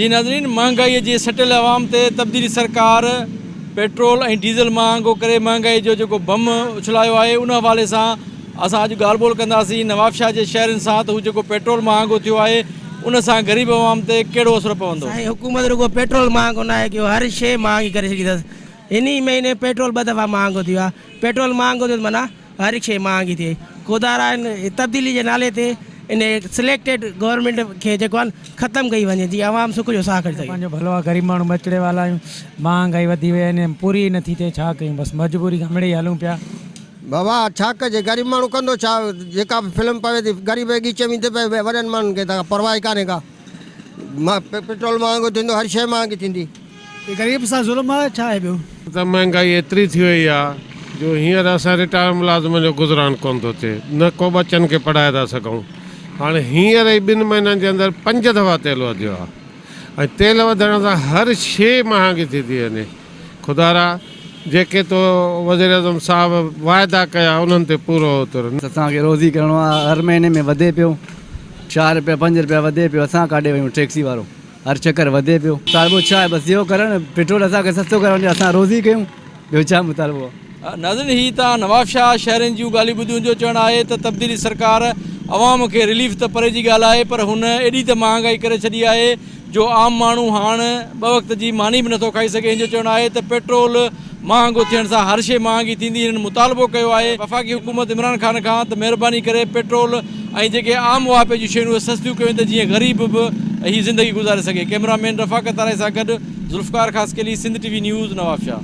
جي ناظرين مهانگائي جي سٽيل عوام تي تبديلي سرڪار پيٽرول ۽ ڊيزل مهانگو ڪري مهانگائي جو جيڪو بم اڇلايو آهي ان حوالي سان اسان اڄ ڳالهه ٻولهه ڪنداسين نوابشاهه جي شهرين سان ته هو جيڪو پيٽرول مهانگو ٿيو آهي ان سان غريب عوام تي ڪهڙو اثر پوندو. سائين حڪومت رڳو پيٽرول مهانگو ناهي ڪيو هر شيء مهانگي ڪري ڇڏي اٿس هن ئي مهيني پيٽرول ٻه دفعا مهانگو ٿيو آهي پيٽرول مهانگو ٿيو ته معنيٰ هر هڪ شيء مهانگي ٿئي. خدارا ان تبديلي جي نالي تي ان سليڪٽيڊ گورنمينٽ کي جيڪو آهي ختم ڪئي وڃي جيئن عوام سک جو ساهه کڻي سگهي. پنهنجو ڀلو آ غريب ماڻهو ٻچڙي والا آهيون مهانگائي وڌي وئي آهي پوري ئي نٿي ٿئي ڇا ڪيون بس مجبوري کان مڙئي هلون پيا. بابا ڇا ڪجي غريب ماڻهو ڪندو ڇا جيڪا به فلم پوي ٿي غريب جي ڳچي ۾ ٿي پئي وڏن ماڻهن کي ته پرواهه ئي ڪانهي ڪا پيٽرول مهانگو ٿيندو هر شيء مهانگي ٿيندي. هي غريب سان ظلم آهي ڇا آهي ٻيو. ته مهنگائي ايتري ٿي وئي آ جو هينئر اسان رٽائر ملازمن جو گذران ڪونه ٿو ٿئي نه ڪو ٻچن کي پڙهائي ٿا سگهون هاڻي هينئر ئي ٻن مهينن جي اندر پنج دفعا تيل وڌيو آ ۽ تيل وڌڻ سان هر شيء مهانگي ٿي ٿي وڃي خدارا جيڪي تو وزيراعظم صاحب واعدا ڪيا انهن تي پورو اتر. اسان کي روزي ڪرڻو آ هر مهيني ۾ وڌي پيو چار رپيا پنج رپيا وڌي پيو اسان ڪاڏي وڃون ٽيڪسي وارو. هر چڪر وڌي پيو. مطالبو ڇا آهي بس اهو ڪرڻ پيٽرول اسان کي سستو ڪرڻ ڏيو اسان روزي ڪيون ٻيو ڇا مطالبو آهي. ناظرين هي تان نوابشاهه شهرين جون ڳالهيون ٻڌيون جو چوڻ آهي ته تبديلي سرڪار عوام کي رليف ته پري جي ڳالهه آهي پر هن ايڏي ته مهانگائي ڪري ڇڏي آهي جو عام ماڻهو هاڻ ٻه وقت جي ماني به نٿو کائي سگهي هن جو چوڻ آهي ته پيٽرول مهانگو ٿيڻ سان هر شيء مهانگي ٿيندي هنن مطالبو ڪيو آهي وفاقي حڪومت عمران خان کان ته مهرباني ڪري پيٽرول ۽ جيڪي عام واهپي جون شيون اهي سستيون ڪيون ته جيئن غريب به هي زندگي گذاري سگهي ڪئميرا مين رفاقت آرائي سان گڏ Zulfiqar Khaskheli Sindh T V news Nawabshah.